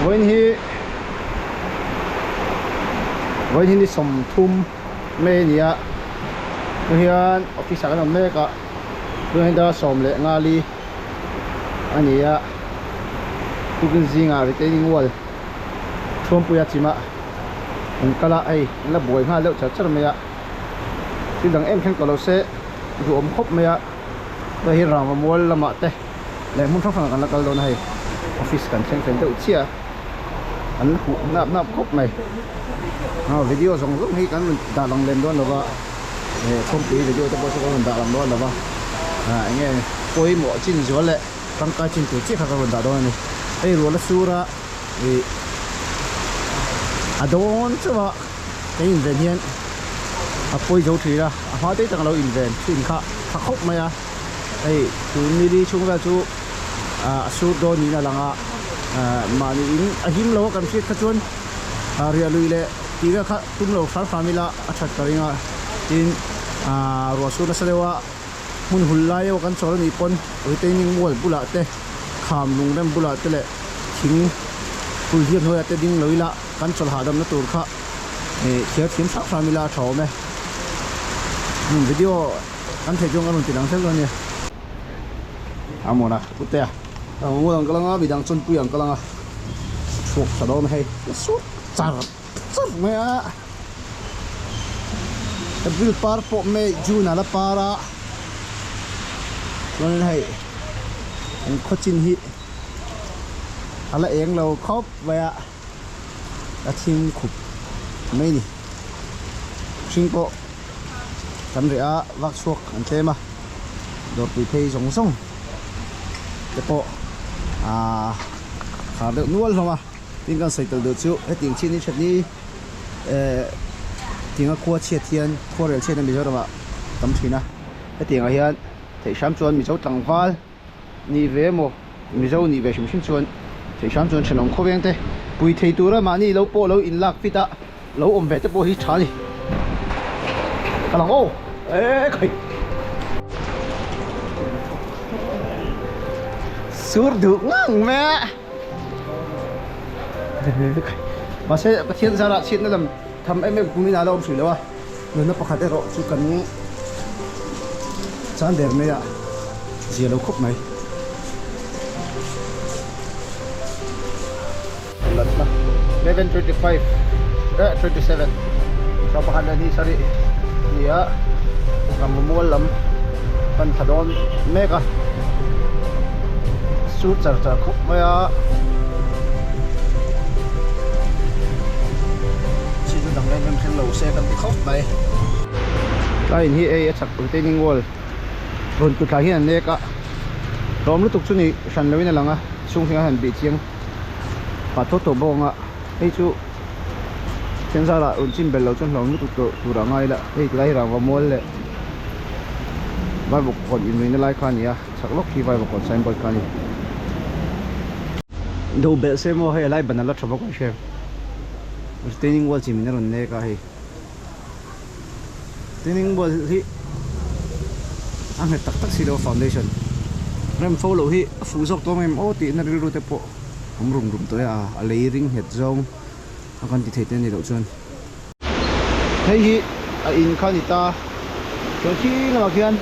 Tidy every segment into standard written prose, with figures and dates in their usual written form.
Vawiin hi vawiin hi ni sawmthum mai a ni a tu hian office ah kan awm mek a tunah hian dar 15 a ni a tukin zingah retaining wall thuampuia chimah an kal a hei an la buai nghal deuh char char mai a thil dang em thleng tawh lo se duhawm khawp mai a hei hi rangva mual lamah te leh hmun hrang hrangah kan la kal dawn a hei office kan thleng fel deuh chiah a an la huh nap nap khawp mai aw video zawng zawng hi kan rawn dah lang lem dawn lova eh khawmpui video te pawh chu kan rawn dah lang dawn lova ah eng nge pawimawh chin zual leh tangkai chin tur chiah kha kan rawn dah dawn a ni hei ruala sura ih a dawn chauh a kan inven hian a pawi zo thin a a hma te tak a lo inven thin kha tha khawp mai a hei tun nili chhung vel chu ah a sur dawn niin a lang a ah mahni in a him lo a kan hriat kha chuan ah riah lui leh tih vel kha tum lo hram hram ila a that ka ring a tin ah ruah sur nasa deuh a hmun hul lai deuh a kan chawl anih pawn retaining wall bulah te kham lung rem bulah te leh thing hul hian hnuaiah te ding lo ila kan chawlh hahdamna tur kha ih thliar thiam hrang hrang ila a tha awm e video kan theih chuan ka rawn ti lang zel dawn a nia a mawn a pute a ngul ang ka lang a midang chuan pui ang ka lang a chhuak tha dawn hei sup char char mai a april par pawh may june a la par a chuanin hei an khawchin hi a la eng lo khawp mai a a thing khup mai ni hring pawh kan reh a vak chhuak an tlem a dawrpui phei zawng zawng te pawh aaa khar deuh nual hlawm a tin kan sawi tel duh chu hetiang chin hi that ni ehh tinga khua chhiat hian khuarel chhiat a Mizoramah tam thin a hetiangah hian theih hram chuan Mizo tlangval Nih ve emaw Mizo nih ve hrim hrim chuan theih hram chuan thenawm khawveng te pui thei tura mahni lo pawh lo inlak fit a lo awm ve te pawh hi tha a ni. Ka lang aw e khai. Sur duh ngang mai a. Mahse Pathian zarah chhiatna lam tham em em kumin a la awm hrih lo a. Nunna pakhat erawh chu kan chan der mai a, zia lo khawp mai. Latna 11:25 eh 27 chaw pakhat leh hnih sarih ni a rammual lam pan thla dawn mek a sur char char khawp mai a. Chhit dang em em thleng lo se kan ti khawp mai. Tlai in hi ei a chak retaining wall rawn tlu thla hian an nek a tlawm lutuk chu ni hran loin a lang a chhung hi a han bih chiang pah tawh tawh bawk ang a hei chu then zarah rawn chin belh loh chuan hlawm lutuk tawh tur a ngai la hei tilai hi rangva mual leh vaivawk kawn inrina lai kha a ni a chhak lawk hi vaivawk kawn signboard kha a ni. Do belh se maw hei a lai ban a la tha bawk ang hriat. Retaining wall chi min a rawn nek a hei retaining wall hi a nghet tak tak si lo a foundation rem fo loh hi a fuh zawk tawng em aw tih na rilru te pawh awm rum rum tawh e a a lei ring nghet zawng a kan ti thei te a ni loh chuan hei hi a in kha a ni ta chuan khi lamah khian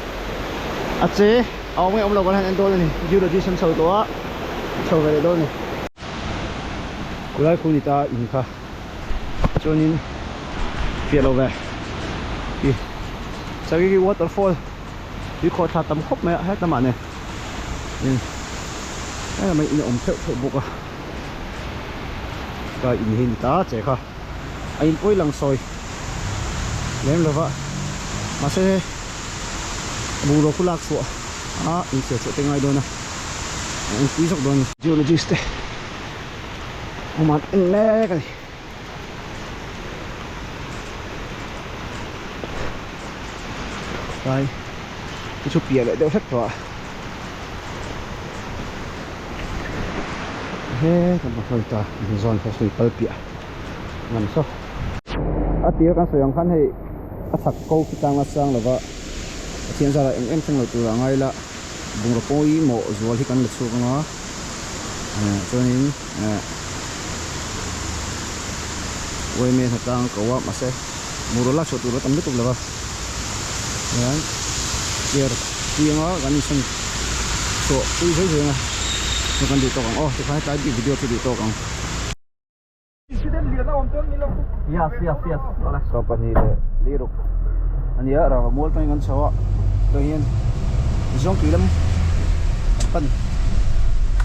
a che a awm nge awm lo kan han en dawn a ni geologist an chho tawh a chho ve leh dawn a ni. Khulai khu ni ta in kha chuanin fiah lo ve i Sariri waterfall tui khawh thla tam khawp mai a hetlai lamah nen hetlai lamah in a awm theuh theuh bawk a ka in hi ni ta che kha a in pawi lang sawi lem lova mahse bungraw khu lak chhuah a inchhiar chhuah te ngai dawn a. An pui zawk dawn a ni. Geologist te awm an en mek a ni. Tlai te chu piah leh deuh hlek tawh a. He kan va hawi ta in zawn kha sawi pal piah ngam saw. A tir kan sawi ang khan hei a chhak ko khi tlang a sang lova Pathian zarah eng em thleng lo tur a ngai la. Bungraw pawimawh zual hi kan la chhuak ang a chuanin eh Yma hnatlang a ko a mahse mur lak chhuah tur a tam lutuk lo va hian chair pianga kan insawn chhuah pui zui zui ang a chuan kan duh tawk ang aw tikhan hetlai bik video chu duh tawk ang. Sawmpahnih leh liruk a ni a rangva mual tangin kan chho a tunah hian zawngtui lam kan pan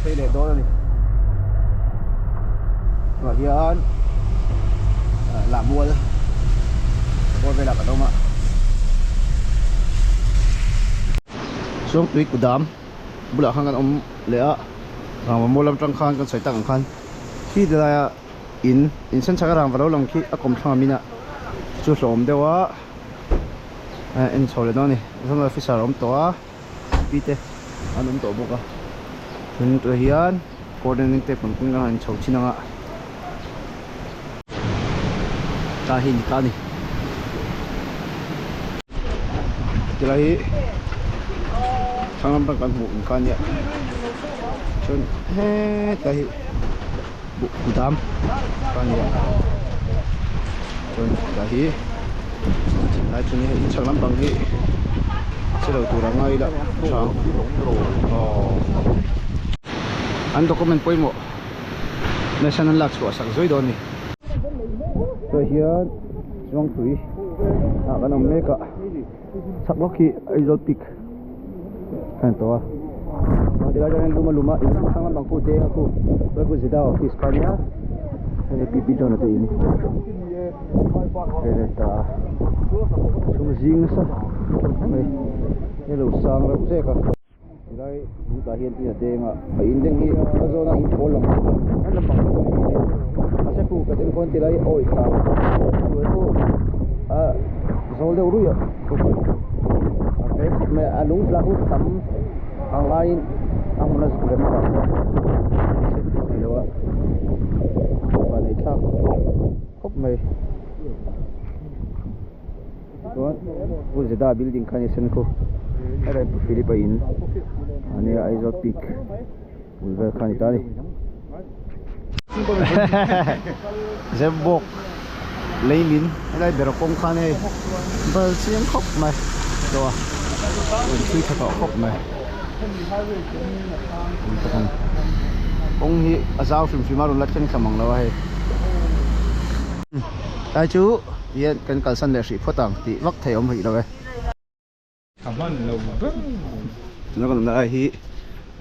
phei leh dawn a ni tunah hian lah mual bawr velah kan awm a zawngtui kudam bulah khan kan awm leh a rangva mual lam tang khan kan sawi tak ang khan. Khi ti laia in in sen chhak a rangva lo lang khi a kawm thlang a min a chu hlawm deuh a en chho leh dawn a ni zonal officer a awm tawh a pi te an awm tawh bawk a chuan tunah hian coordinating te pawn kawng a han chho chin ang a ta hi ni ta a ni tilai hi thlang lam pang kan hmuh in kha ania chuan hetlai hi buh dam kha ania chuan tlai hi lai chu ni hei inchhak lampang hi che lo tur a ngai ila tha aw an document pawimawh nation an lak chhuah sak zui dawn a ni tunah hian chuangtui ah kan awm mek a chhak lawk hi Aizawl peak a ni tawh a tilai chuan lum a lum a in hrang lampang pawh deng a khu chuan khu zeta office kha ania hei pp john a te in hei leh ta chhung zing nasa mai hei lo sang reuh zek a. Tilai lungtah hian in a deng a a in deng hi a zawn a in pawl lang a lampang te pawh hi mahse khu ka deng khawn tilai awi tla hnuai pawh a zawl deuh ruih a a fel khawp mai a lung tla khu tam ang laiin a hmun a zuk rem avang hian chhe lutuk thei lo a vanneih thlak khawp mai. Chuan Pu Zeda building kha a ni sen khu helai Pu Philip a in a nia Aizawl peak bul vel kha a ni ta a ni. Zepbawk leimin helai ber kawng khan hei bal chiang khawp mai tawh a rawn thui tha tawh khawp mai kawng hi a zau hrim hrim a rawn la thleng thla mang lo a hei tlai chu. Hian kan kalsan leh hrih phawt ang tih vak thei awm rih lo e. Ka hman lo ber. Tuna kan awmna lai hi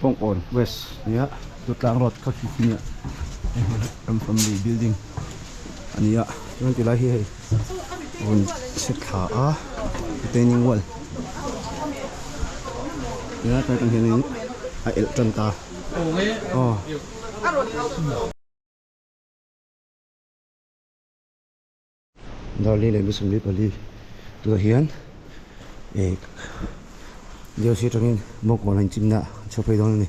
Bawngkawn West nia Dutlang Road kha khi khi nia Ram Family Building a ni a chuan tilai hi hei rawn chhe thla a retaining wall nia tlai atang hianin a elh tan ta aw. Darli leh Misawmli pali tunah hian eh Deusi atangin Bawngkawn a inchimna an chhuak phei dawn a ni.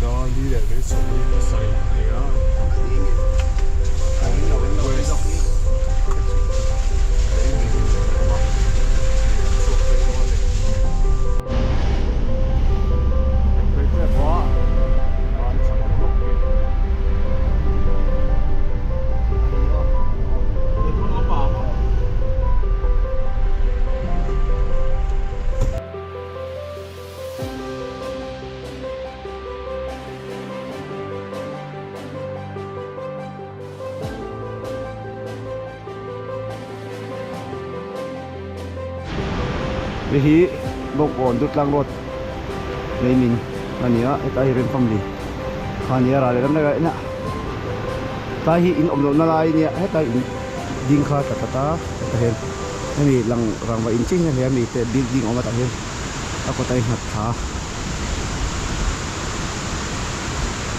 Darli leh Misawmli pasarih a ni a. Hei hi Bawngkawn Dutlang Road leimin a ni a hetlai hi Rem Family kha a ni a ral leh lam daih ah tlai hi in awm lohna lai a nia hetlai in ding kha tla tlat a hetah hian hemi lang rangva in chiah hian a hle a mi te building a awm a tah hian a kawt a innghat thla a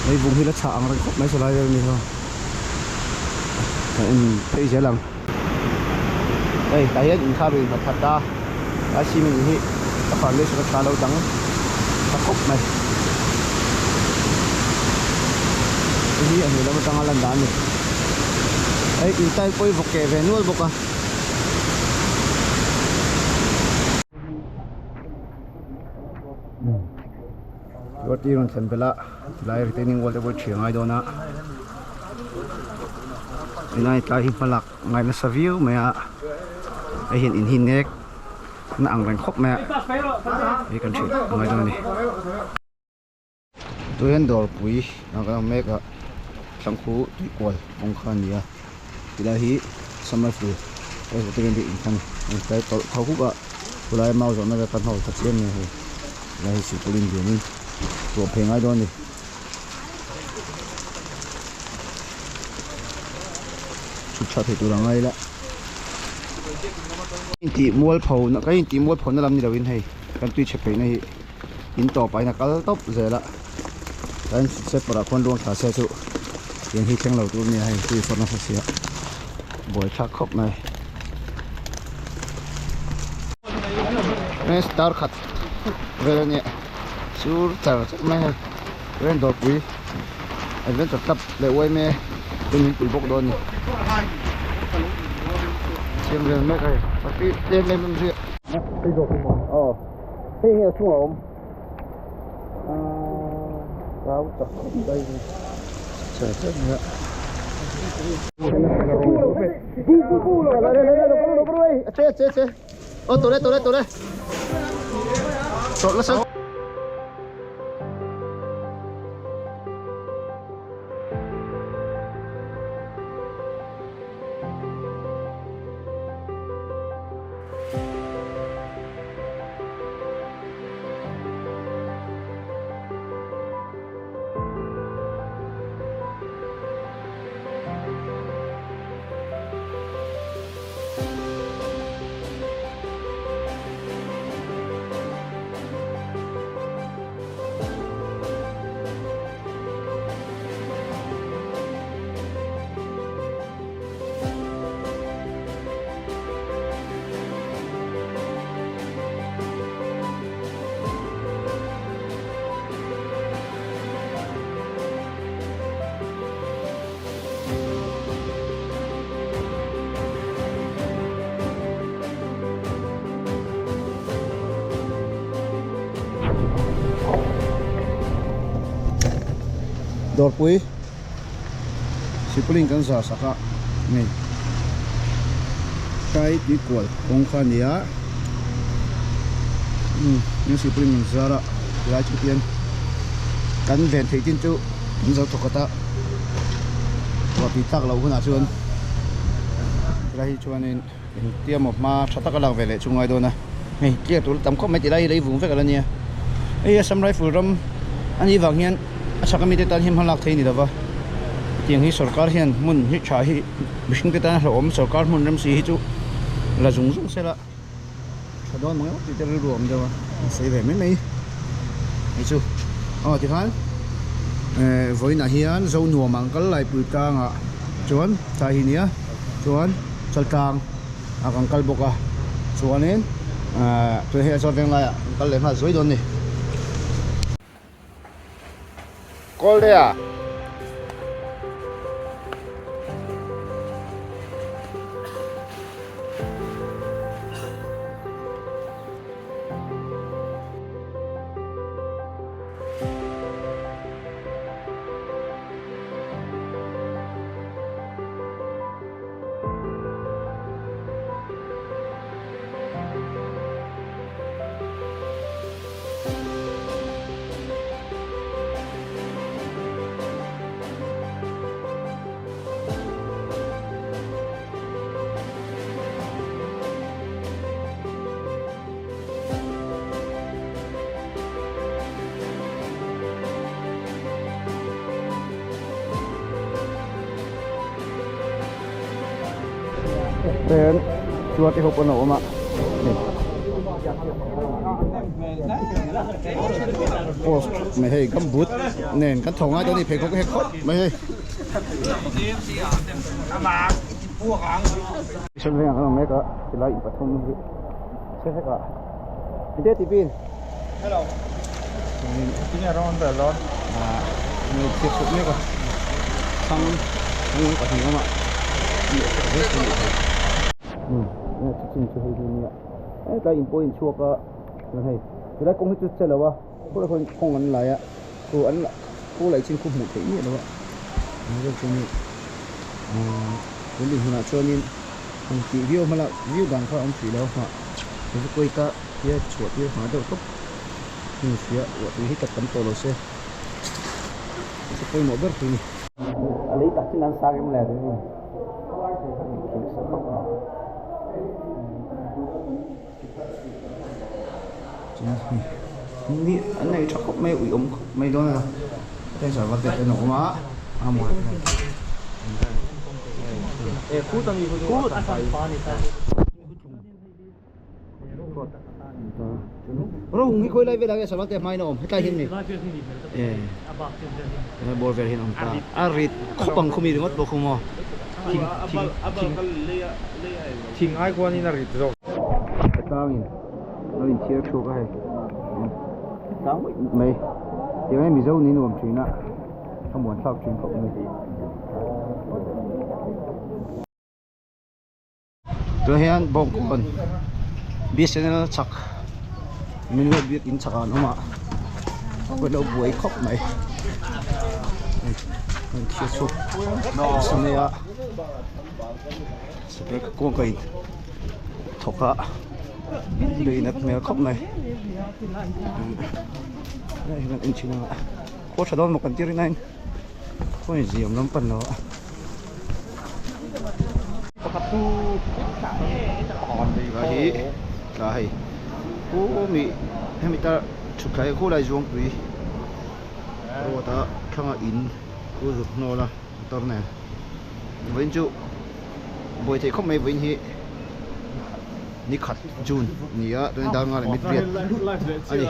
leivung hi la chhah ang reng khawp mai saw lai vel a ni ho ka en phei zel ang. Hei tah hian inkhar in nghat khat a a cement hi a foundation a tha lo dang tha khawp mai hei hi a hnuai lam atanga lan dan a ni hei in tile pawh hi vawk keh ve nual bawk a. Guwahati rawn thlen belh a tilai retaining wall te pawh hi ṭhi a ngai dawn a tunlai tlai hi hma lak ngai nasa viau mai a hei hian in hi nek na ang reng khawp mai a hei kan ṭhi a ngai dawn a ni. Tui hian dawrpui a kan ang mek a thlangkhu tui kual kawng kha a ni a tilai hi summer field presbyterian biak in kha a ni a intlai tawlh tho huk a khulai mau zawhna vel kha hnawl kha chiam mai a hei tilai hi sikul in lianin tuah phei ngai dawn a ni. Chhut tha thei tur a ngai la intih mualpho na ka intih mualpho na lam ni lovin hei kan tui chhe pheihna hi. In tawpah hian a kal tawp zel a kan stepper ah khuan ruang thla se chu tiang hi thleng lo tur a nia hei tui fawrh nasa sia buaithlak khawp mai hei star khat vel a nia sur char char mai hei chuan dawrpui adventure club leh yma te min pui bawk dawn a ni siam vel mek a hei pahnih tlem em em zui a. Hei nge a chhungah a awm aaa kau tak khawp mai hi chhe chhe mai a. Dawrpui Sipulin kan zar sak a hei tlai tui kual kawng kha a ni a umm tin sipulin kan zar a tilai chu tian kan ven theih chin chu kan zo thawk khat a ruah tui tlak loh hunah chuan tilai hi chuanin engtia maw hma tha taka lak ve leh chu ngai dawn a hei clear tur tam khawp mai tilai hi lei vung vek a la nia hei Assam Rifle ram a nih vang hian a chhak ami te tan hian hma lak thei a ni lo va tiang hi sorkar hian hmun hi tha hi mihring te tan a hlauhawm sorkar hmun rem si hi chu la zung zung sela tha dawn mang emaw tih te rilru a awm deuh a an sawi ve mai mai hei chu aw tikhan eh vawiinah hian Zonuam ang kal laipui tlangah chuan tlai hi nia chuan Chaltlang ah kan kal bawk a chuanin ahh tun hei chuan venglaiah kan kal leh nghal zuai dawn a ni. Kawltea. Ten chuan te ho pawn a awm a hei post mai hei gumboot nen kan tho ngai dawn a ni pheikhawk hek khawp mai hei. Sir vengah kan awm mek a tilai in pathum hi chhe vek a engtia ti pin Hello ah chhiat chhut mek a thlang thlang pahnih awm a umm chin chu hei hi nia hetlai in pawh a inchhuak a chuan hei tilai kawng hi chu che lo a. Khulai khuan kawng an lai a khu an khu laih chin khu hmuh theih miah lo a engzawk chu ni ahh tun dinhmunah chuanin han tih viau hma lah viau dan kha a awm hrih lo a nghah evacuate a tia chhuah tir nghah deuh tawp hmun hria ruah tui hi tak tam tawh lo se chu pawimawh ber thei a ni. A lei tak chin an sang em le tih hi. Ni an nei tha khawp mai a uiawm khawp mai dawn a heng sava te an awm a a mawi Rawng hi khawi lai velah nge sava te hmain a awm hetlai hian mi e bawr vel hian a awm ta a rit khawp ang khawmi ringawt pawh khaw maw Thing ai khuanin a rit zawk. Ka tlangin lo inthiar thuk a hei tlang muih mai tiang hian Mizo ni nuam thin a a muan thlak thin khawp mai. Tunah hian bawngkawn BSNL chak min lo biak in chakah an awm a ka lo buai khawp mai an thil chhuak nasa mai a sape kawngka in thawk a lui nat hmel khawp mai helai hi kan en thin anga khaw tha dawn maw kan ti rih nain khaw in ziam lam pan lo a. Hi tla hei pu mi hemi tar thutthlai hi khulai zuangpui road a thlanga in khu zuk hnawl a motor nen vawiin chu buai theih khawp mai vawiin hi ni khat June ni a chuan dar nga leh mit riat a ni.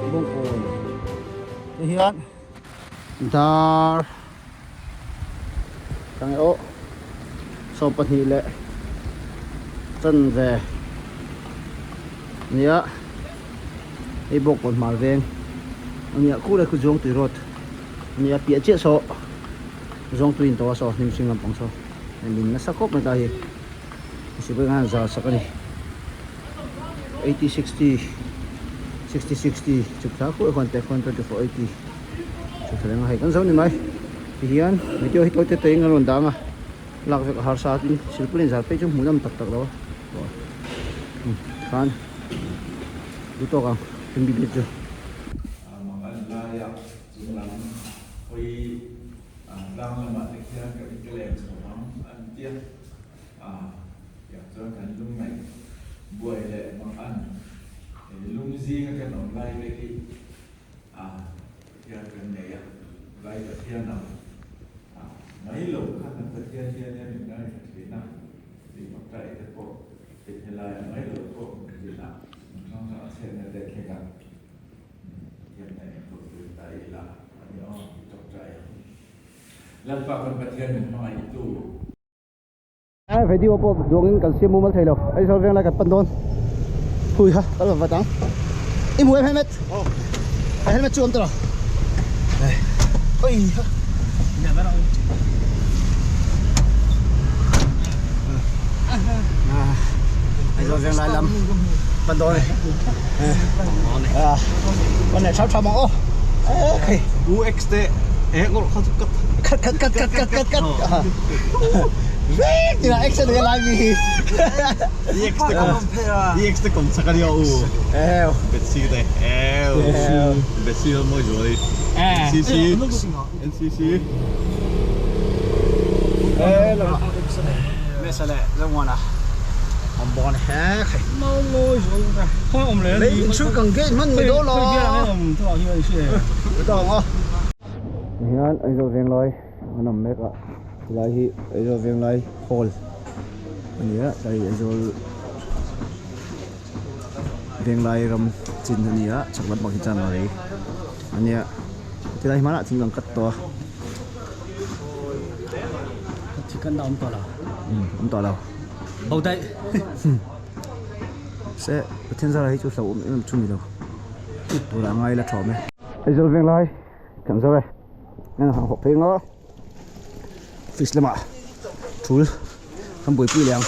Bawngkawn te hian dar ka nge aw 12 leh chanve nia hei bawngkawn hmar veng ania khu leh khu zuang tui road ania piah chiah saw Zawng tui in tawh a saw hnim hring lampang saw hei min nasa khawp mai ta hi sipai khan zar sak a ni 80 60 60 60 chuk thla khuai khuan te khuan 24 80 chuk thla lenga hei kan zo ni mai ti hian video hi tawi te te in kan rawn dang a lak vek a harsa tin silpaulin zar phei chu hmuh nawm tak tak lo a khan duhtawk ang MBB chu. Mang an lai a chunglam hawi tlang lamah te khian kan inkalem chho ang an ti a, tiang chuan kan lungngaih buai leh mang an lung zinga kan awm lai te hi Pathian kan nei a, vai Pathian ang mai lo khan kan Pathian hian hian min ngaithla thin a, tih paktai te pawh helaiah mai lo pawh min rin a, min hrang hrang a chhiatna te thleng a. Ai video pawh duangin kan siam mumal thei lo Aizawl veng lai kan pan dawn hui kha kan rawn vat ang i hmu em helmet a helmet chu awm tawh lo oi ha Aizawl veng lai lam pan dawn e con này sao sao mà ô UX te eh ngor kha chu cut cut cut cut cut cut cut cut. Vek tina action ke lai mi hi. EX te kom EX te kom chak ania u. Ew. Betsy te. Ew. Betsy lo mawi zual i. NCC. NCC. E lo. Mesa le zo ngona. Om bon he khai. Lấy chú cần cái mình mới đó lo. Cái đó ngon. Hian Aizawl Venglai an awm mek a tilai hi Aizawl Venglai hall a ni a tlai Aizawl Venglai ram chin a ni a chhak lampang hi chuan rei a nia tilai hmanah thing ang kat tawh a. Umm awm tawh lo. Se Pathian zara hi chu hlauhawm em em chu ni lo turah ngai la thawm e. Aizawl Venglai kan zo e en han hawh phei ngawt office lamah thul kan buaipui leh ang.